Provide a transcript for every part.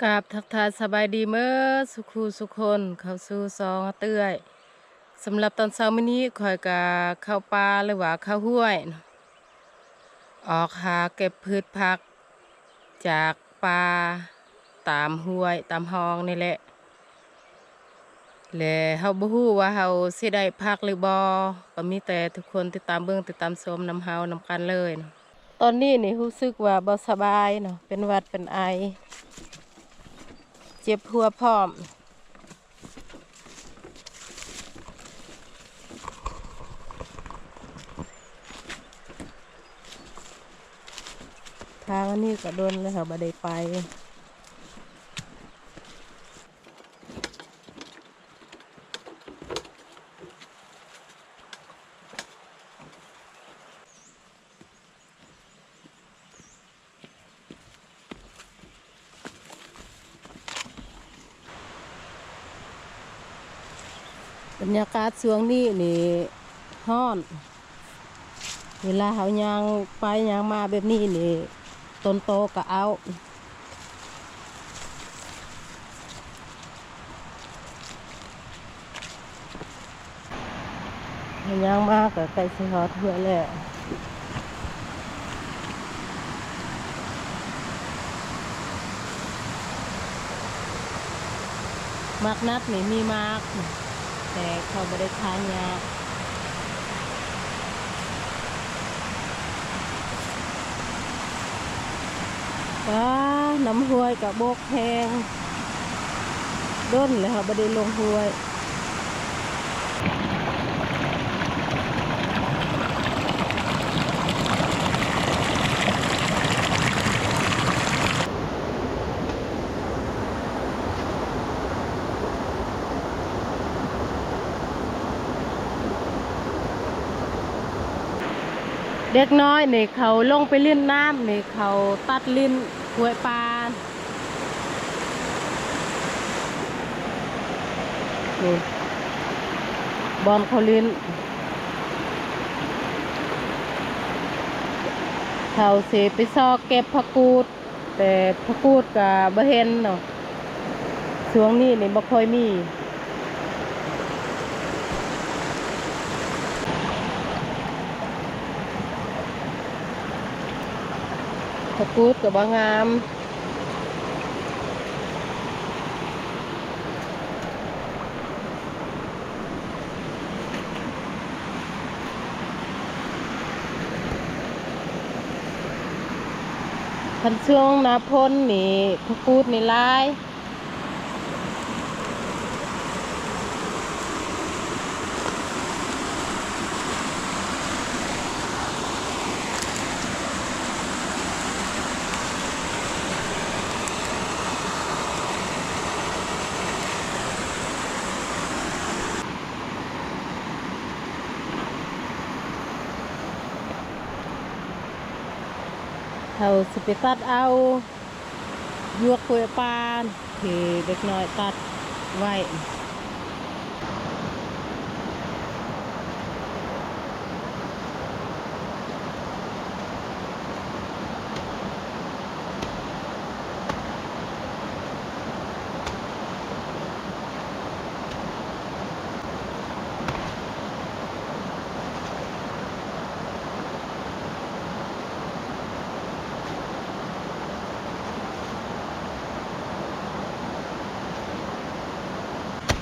ກາບທັກທາຍສະບາຍດີເໝິດສູ່ຄູ່ສູ່ຄົນ ເຂົ້າສູ່ຊ່ອງອາເຕື້ອຍ. ສຳລັບຕອນເຊົ້າມື້ນີ້ ຂ້ອຍກະເຂົ້າປ່າ ຫຼືວ່າເຂົ້າຫ້ວຍເນາະ ອອກຫາເກັບພືດຜັກຈາກປ່າຕາມຫ້ວຍຕາມຮ່ອງນີ້ແຫຼະ ແລະ ເຮົາບໍ່ຮູ້ວ່າເຮົາຊິໄດ້ຜັກຫຼືບໍ່ ກໍມີແຕ່ທຸກຄົນຕິດຕາມເບິ່ງ ຕິດຕາມຊົມນຳເຮົານຳກັນເລີຍເນາະ. ຕອນນີ້ນີ້ຮູ້ສຶກວ່າບໍ່ສະບາຍເນາະ ເປັນຫວັດເປັນໄອ ເຈັບຫົວພ້ອມ. ທາງອັນນີ້ກໍດົນແລ້ວ ເຮົາບໍ່ໄດ້ໄປ. ບັນຍາກາດຊ່ວງນີ້ນີ້ຮ້ອນ ເວລາເຮົາຍ່າງໄປຍ່າງມາແບບນີ້ນີ້ ຕົນໂຕກໍເອົາ. ຍ່າງມາກໍໃກ້ຊິຮອດເຮືອນແລ້ວ. ໝາກນັດນີ້ມີໝາກ ແຕ່ເຂົາບໍ່ໄດ້ທານຍາ. ວ້າ ນ້ຳຫ້ວຍກະບົກແຮງ ດົນແລ້ວເຮົາບໍ່ໄດ້ລົງຫ້ວຍ. ເດັກນ້ອຍນີ້ເຂົາລົງໄປຫຼິ້ນນ້ຳນີ້ ເຂົາຕັດຫຼິ້ນຫ້ວຍປ່າ ນີ້ ບ່ອນເຂົາຫຼິ້ນ. ເຂົາຊິໄປຊອກເກັບຜັກກູດ ແຕ່ຜັກກູດກະບໍ່ເຫັນເນາະ ຊ່ວງນີ້ນີ້ບໍ່ຄ່ອຍມີ. ຜັກກູດກະບໍ່ງາມ. ຄັນຊ່ວງໜ້າຝົນນີ້ ຜັກກູດນີ້ຫຼາຍ. ເຮົາຊິໄປຕັດເອົາ ຢວກກ້ວຍປ່າທີ່ເດັກນ້ອຍຕັດໄວ້. ເ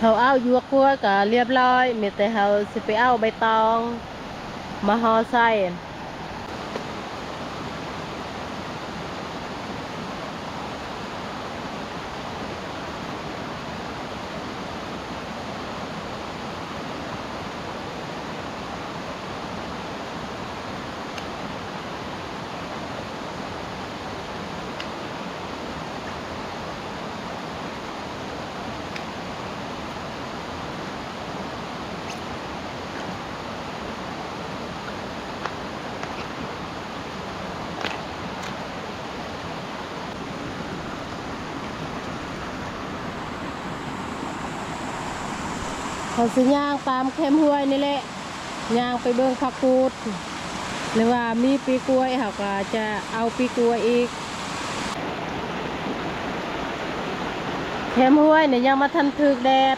ເຮົາເອົາຢວກກ້ວຍກະລຽບລ້ອຍ ມີແຕ່ເຮົາຊິໄປເອົາໃບຕອງມາຫໍ່ໃສ່. ເຮົາຊິຍ່າງຕາມແຄມຫ້ວຍນີ້ແຫຼະ ຍ່າງໄປເບິ່ງຜັກກູດ ຫຼືວ່າມີປີກລ້ວຍ ເຮົາກໍຈະເອົາປີກລ້ວຍອີກ. ແຄມຫ້ວຍນີ້ຍັງບໍ່ທັນຖືກແດດ.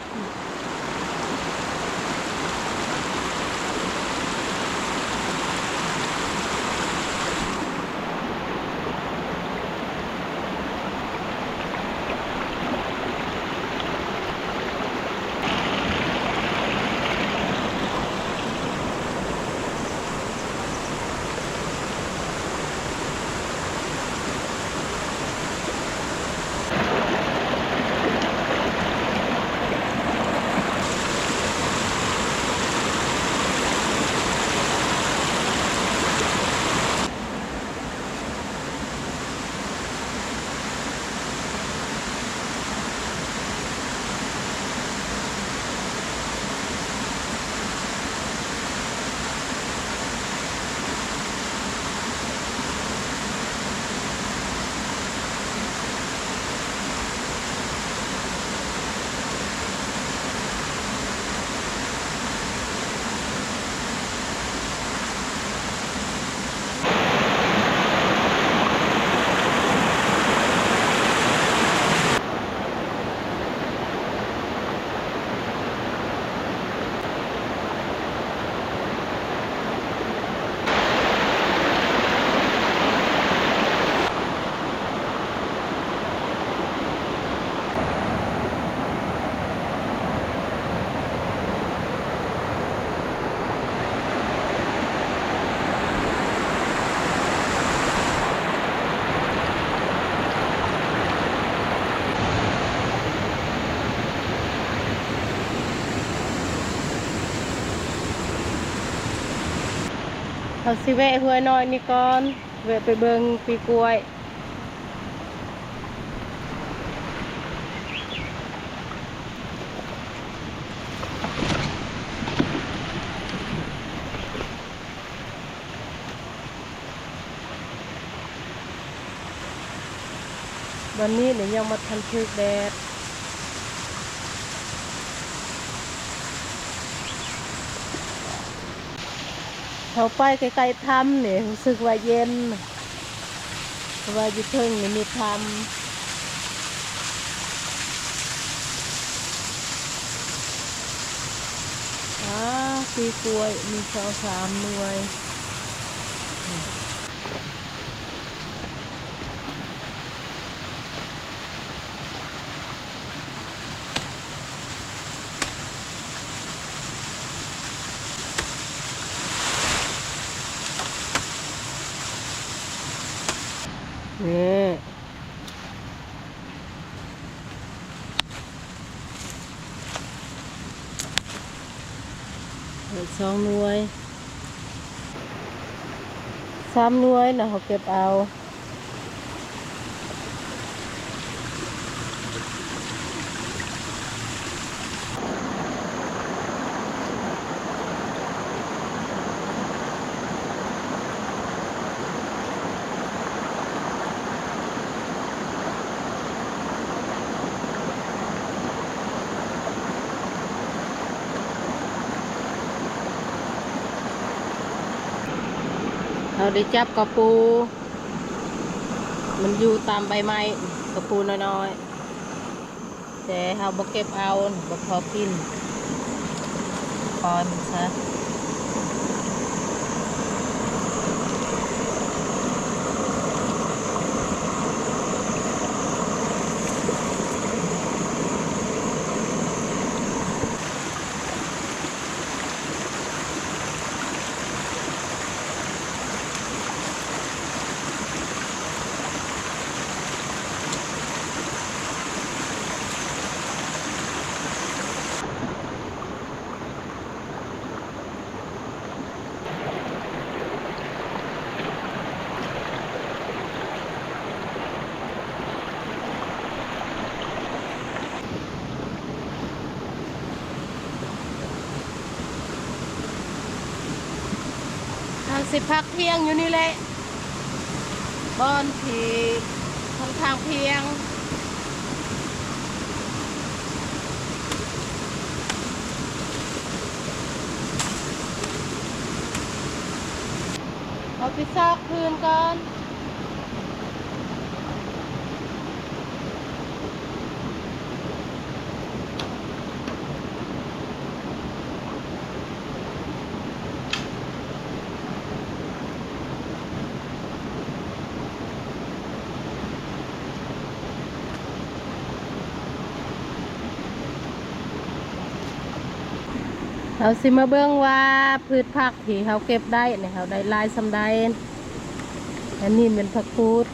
ເຮົາຊິແວະຫ້ວຍນ້ອຍນີ້ກ່ອນ ແວະໄປເບິ່ງປີກລ້ວຍ. ວັນນີ້ນີ້ຍັງບໍ່ທັນຖືກແດດ. ເຂົ້າໄປໃກ້ໆຖ້ຳນີ້ ຮູ້ສຶກວ່າເຢັນ ເພາະວ່າຢູ່ເທິງນີ້ມີຖ້ຳ. ອາ ປີກລ້ວຍມີສອງສາມໜ່ວຍ. ນີ້ ສອງໜ່ວຍ ສາມໜ່ວຍນະ ເຮົາເກັບເອົາ. ເຮົາໄດ້ຈັບກະປູ ມັນຢູ່ຕາມໃບໄມ້ ກະປູນ້ອຍໆ ແຕ່ເຮົາບໍ່ເກັບເອົາ ບໍ່ພໍກິນ ປ່ອຍມັນຊະ. ເ ຊິພັກທ່ຽງຢູ່ນີ້ແຫຼະ ບ່ອນທີ່ຂ້ອນຂ້າງພຽງ. ເອົາໄປຊອກຄືນກ່ອນ. ເຮົາຊິມາເບິ່ງວ່າພືດຜັກທີ່ເຮົາເກັບໄດ້ນີ້ ເຮົາໄດ້ຫຼາຍສ່ຳໃດ. ອັນນີ້ແມ່ນຜັກກູດ.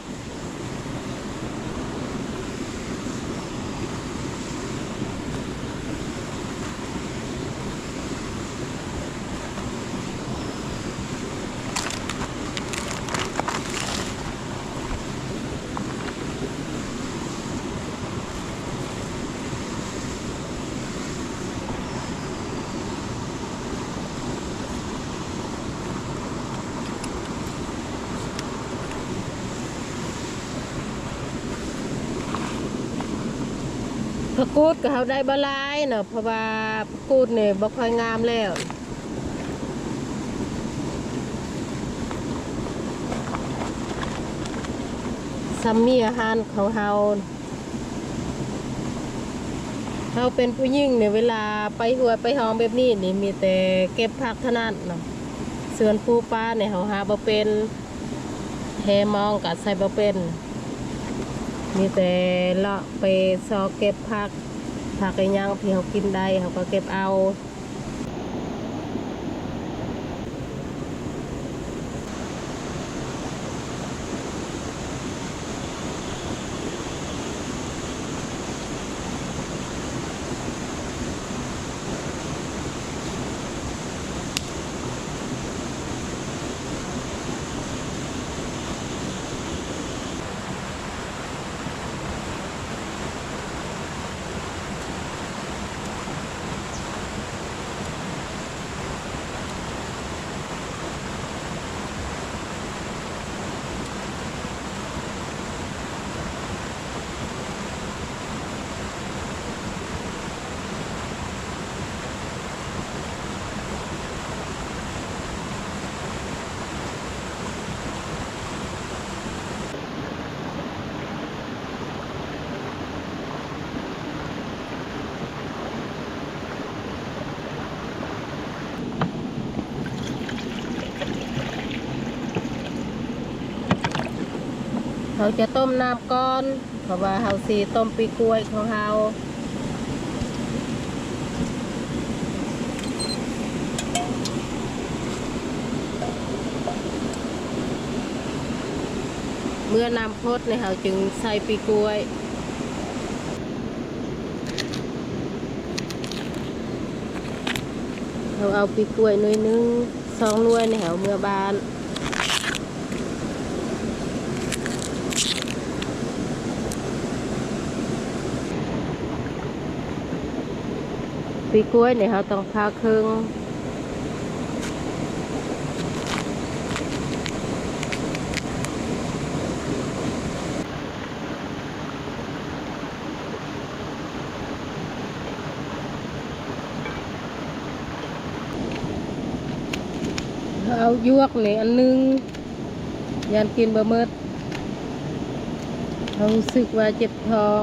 ຜັກກູດກໍເຮົາໄດ້ບໍ່ຫຼາຍເນາະ ເພາະວ່າຜັກກູດນີ້ບໍ່ຄ່ອຍງາມແລ້ວ. ສ່ຳມີອາຫານຂອງເຮົາ. ເຮົາເປັນຜູ້ຍິງນີ້ ເວລາໄປຫ້ວຍໄປຮ່ອງແບບນີ້ນີ້ ມີແຕ່ເກັບຜັກເທົ່ານັ້ນເນາະ. ສວນປູປານີ້ເຮົາຫາບໍ່ເປັນ, ແຫມອງກໍໃສ່ບໍ່ເປັນ, ມີແຕ່ເລາະໄປຊອກເກັບຜັກ, ຜັກອີ່ຫຍັງທີ່ເຮົາກິນໄດ້ ເຮົາກໍເກັບເອົາ. ເຮົາຈະຕົ້ມນ້ຳກ່ອນ ເພາະວ່າເຮົາຊິຕົ້ມປີກກ້ວຍຂອງເຮົາ. ເມື່ອນ້ຳຟົດນີ້ ເຮົາຈຶ່ງໃສ່ປີກກ້ວຍ. ເຮົາເອົາປີກກ້ວຍໜ່ວຍໜຶ່ງ ສອງໜ່ວຍນີ້ ເຮົາເມືອບ້ານ. ປີກກ້ວຍນີ້ເຮົາຕ້ອງຜ່າເຄິ່ງ. ເຮົາເອົາຢວກນີ້ອັນໜຶ່ງ ຢ້ານກິນບໍ່ໝົດ ເຮົາຮູ້ສຶກວ່າເຈັບທ້ອງ.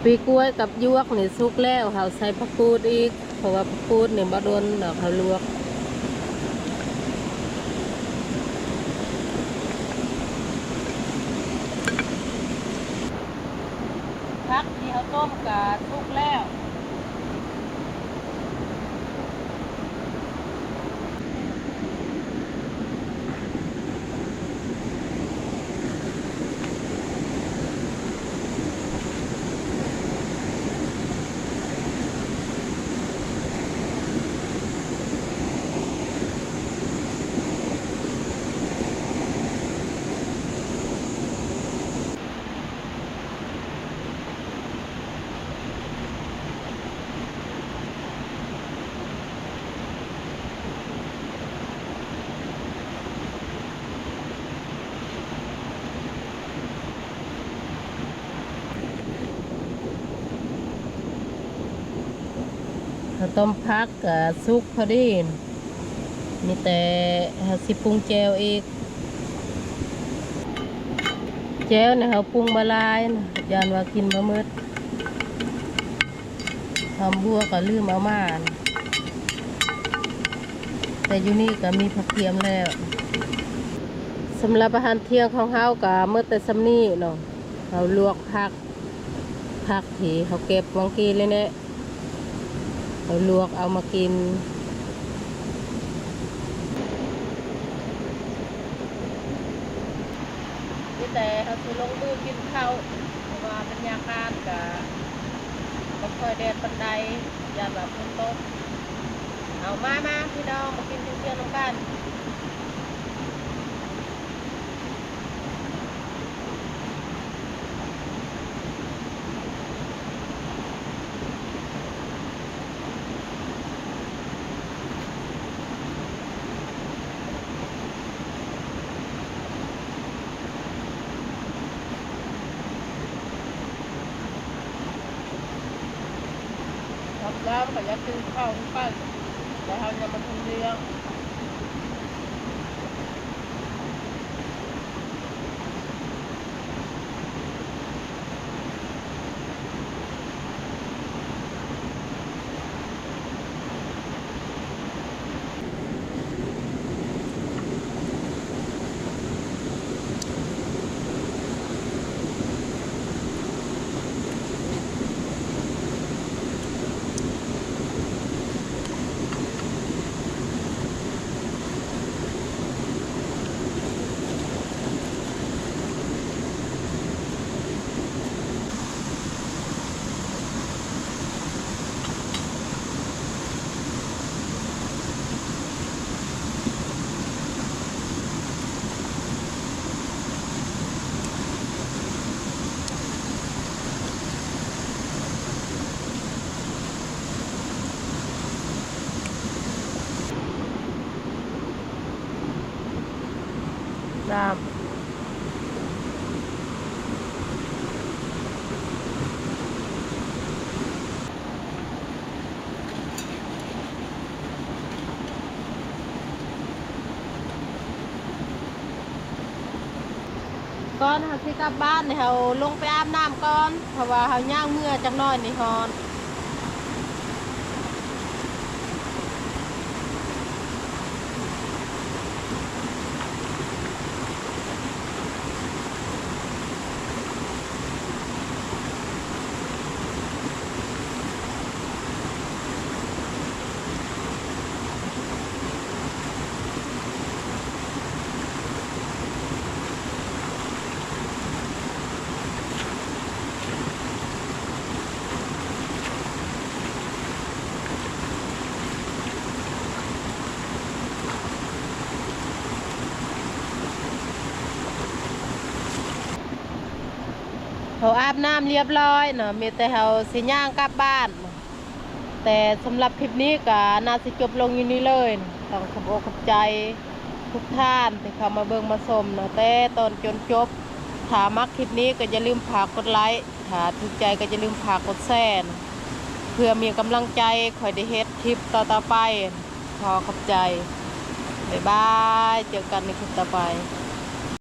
ປີກກ້ວຍກັບຢວກນີ້ສຸກແລ້ວ ເຮົາໃສ່ຜັກກູດອີກ ເພາະວ່າຜັກກູດນີ້ບໍ່ດົນດອກ ເຮົາລວກ. ທີ່ເຮົາຕົ້ມກະສຸກແລ້ວ. ເຮົາຕົ້ມຜັກກະສຸກພໍດີ. ມີແຕ່ເຮົາຊິປຸງແຈ່ວອີກ. ແຈ່ວນີ້ເຮົາປຸງບໍ່ຫຼາຍ ຢ້ານວ່າກິນບໍ່ໝົດ. ຫອມບົ່ວກໍລືມເອົາມາ ແຕ່ຢູ່ນີ້ກໍມີຜັກກຽມແລ້ວ. ສຳລັບອາຫານທ່ຽງຂອງເຮົາກໍໝົດແຕ່ສ່ຳນີ້ເນາະ. ເຮົາລວກຜັກ ຜັກທີ່ເຮົາເກັບຫວ່າງກີ້ນີ້ແຫຼະ ເຮົາລວກເອົາມາກິນ. ມີແຕ່ເຮົາຊິລົງມືກິນເຂົ້າ ເພາະວ່າບັນຍາກາດກະບໍ່ຄ່ອຍແດດປານໃດ ຢ້ານວ່າຝົນຕົກ. ເອົາ ມາ ມາ ພີ່ນ້ອງ ມາກິນທ່ຽງນຳກັນ. ເຮົາກໍຢາກກິນເຂົ້າຄືກັນ ແຕ່ເຮົາຍັງບໍ່ທັນລ້ຽງ. ກ່ອນເຮົາຊິກັບບ້ານນີ້ ເຮົາລົງໄປອາບນ້ຳກ່ອນ ເພາະວ່າເຮົາຍ່າງເມື່ອຍຈັກໜ້ອຍນີ້ ຮ້ອນ. ເຮົາອາບນ້ຳລຽບຮ້ອຍເນາະ ມີແຕ່ເຮົາຊິຍ່າງກັບບ້ານ. ແຕ່ສຳລັບຄລິບນີ້ກໍໜ້າຊິຈົບລົງຢູ່ນີ້ເລີຍ. ຕ້ອງຂອບອົກຂອບໃຈທຸກທ່ານທີ່ເຂົ້າມາເບິ່ງມາຊົມເນາະ ແຕ່ຕອນຈົນຈົບ. ຖ້າມັກຄລິບນີ້ກໍຢ່າລືມຝາກກົດໄລ, ຖ້າຖືກໃຈກໍຢ່າລືມຝາກກົດແຊເນາະ ເພື່ອມີກຳລັງໃຈຂ້ອຍໄດ້ເຮັດຄລິບຕໍ່ໆໄປ. ຂໍຂອບໃຈ. ບາຍບາຍ. ເຈີກັນໃນຄລິບຕໍ່ໄປ.